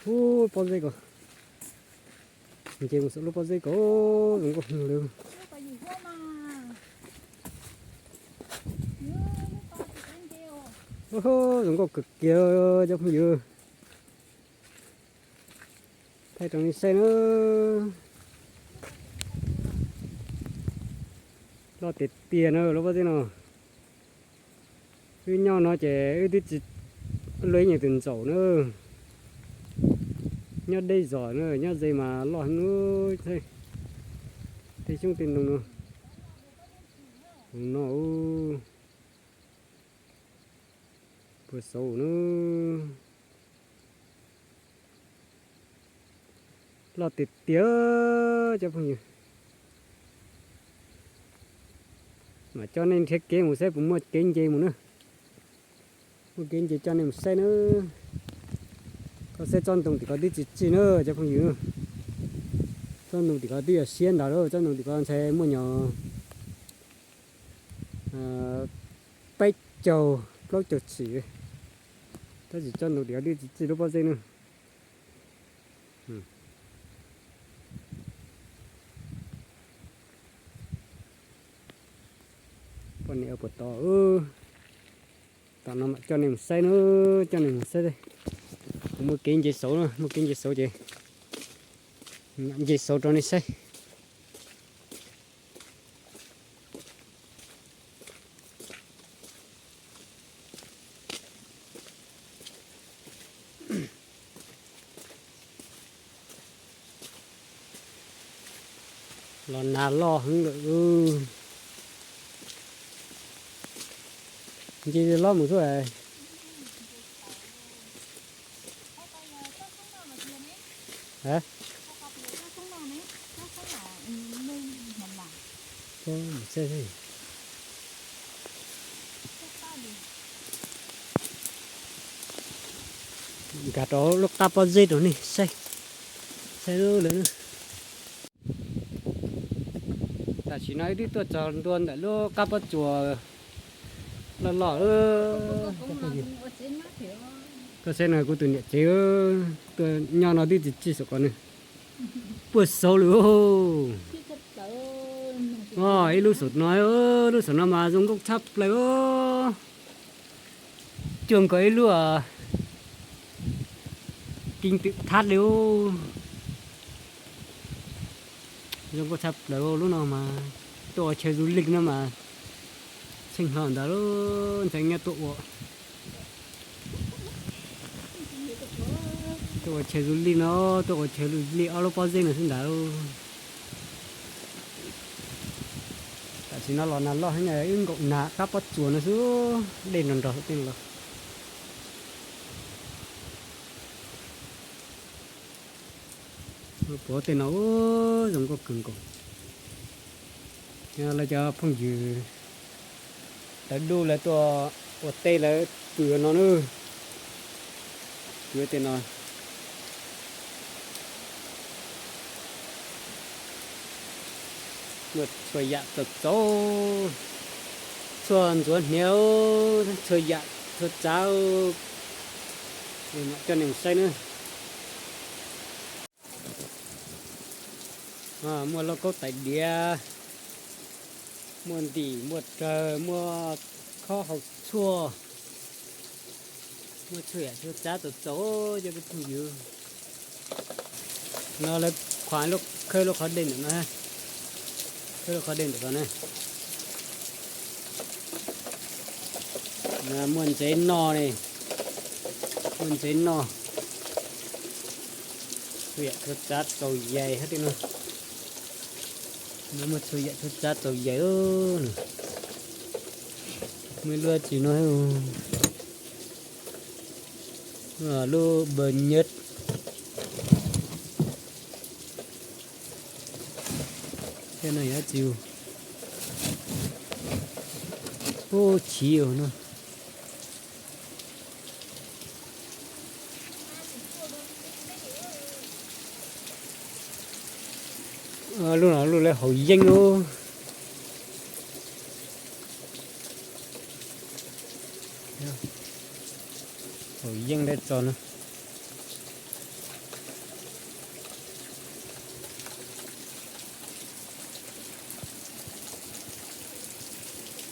Ub, pob zeb ko. Nce mus saum lub pob zeb ko, zoo nkauj heev li. Zoo nkauj kawg kiag cov phooj ywg. Thaij rau nej saib na. Loj tiag tiag na lub pob zeb no. Wb nyob no ces wb twb tsis luaj ib nyuag tus ntsaum na. Nyob deb zos na, nyob ze mas loj heev. Tej xyoob tej ntoo no. No, puag saud na. Loj tiag tiag cov phooj ywg. Mam coj nej nrhiav kev mus saib puas muaj kev nce mus na. Muaj kev nce coj nej mus saib na. Koj saib tsob ntoo tim ko twb tsis txij na cov phooj ywg. Tsob ntoo tim ko twb yog siab ntawd lawm, tsob ntoo tim ko ntshai muaj nyuag peb caug plaub caug tshim. Tab sis tsob ntoo tim ko twb tsis txij lub pob zeb na. Poj niam puas tod. Tam no mam coj nej mus saib na, coj nej mus saib. Kuv muaj kev nce saud na, muaj kev nce saud ces nce saud rau nej saib. Los nag loj heev lawm. Nce los mus xwb. Nkag rau lub qab pob zeb rau nej saib, saib lawm na. Tam sim no wb twb tuaj txog ntua ntawm lub qab pob tsuas loj loj. Koj saib no kuv tus niam tsev tuaj nyob no twb tsis txij saum ko ne. Puag saud lawm. Ib lub saum no, lub saum no mas zoo nkauj tshaj plaws. Cuag nkaus ib lub kim tự tháp li. Zoo nkauj tshaj plaws lub no mas tuaj ua chaw du lịch no mas txheej hlo ntawd lub ntxhais nyob tuaj ua, tuaj ua chaw du lịch no, tuaj ua chaw du lịch ob lub pob zeb no xwb ntag. Tam sim no los nag loj heev, wb nkaum nag qab pob tsuas no xwb, dej nrog nrog tej no los. Pov tej no zoo nkauj kawg nkaus. Lawv cov phooj ywg tawv dub lawv tuaj ua teb lawv pw no na. Pw tej no. Muaj txhua yam txaus txaus, txhua ntxuav hniav, txhua yam txhua tsav. Coj nej mus saib na. Muaj lauj kaub tais diav, muaj ntim muaj rawg, muaj khob hau tshuaj, muaj txhua yam txhua tsav txaus txaus cov phooj ywg. No lawv khuam khawb lub qhov dej ntawm no, khawb lub qhov dej ntawm no na. Muaj ntsev noj ne, muaj ntsev noj, txhua yam txhua tsav txaus yais hab tej no. No muaj txhua yam txhua tsav txaus yais. Muaj ib lub tsis no, lub bờ nhất. Tej no yog tsis, ub, chiv no. Lub no lub lawv haus yeeb lub, haus yeeb lawv txo no.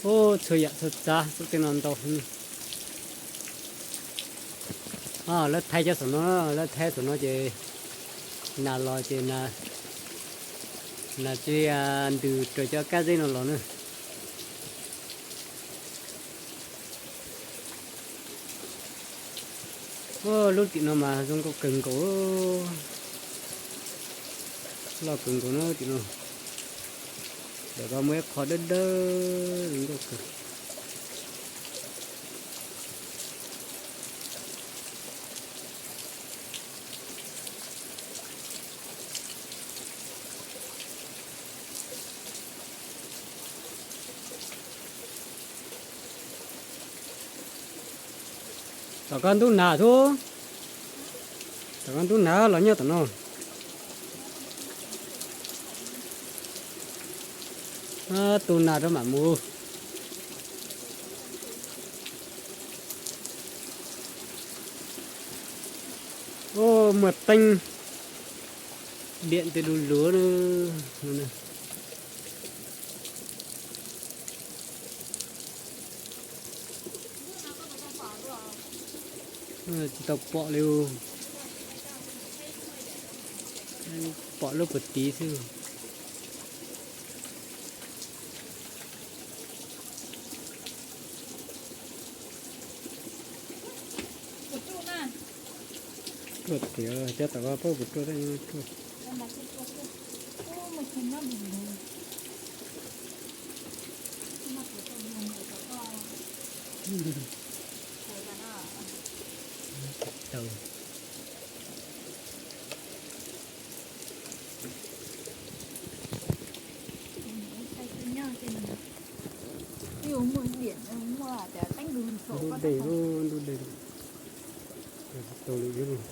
Ub, txhua yam txhua tsav xub tej no ntau heev. Lawv thaij cov saum no, lawv thaij saum no ces nas los ces nas tsis ntws raws cov kab zeb no los na. Lub tim no mas zoo nkauj kawg nkaus, loj kawg nkaus na tim no. Ntawm ko muaj ib qho dawb dawb zoo nkauj kawg. Tom ko ntub nas xwb, tom ko ntub nas los nyob tom no. Tu nas rau mam mus. Ub, muaj teeb diam ntws lug luv. Tsis tau pom li, pom lub puag tid xwb. Ruaj tiag, cov tom ko paub puas ruaj, ruaj. Ntub dej, ntub dej, tau li ib lub.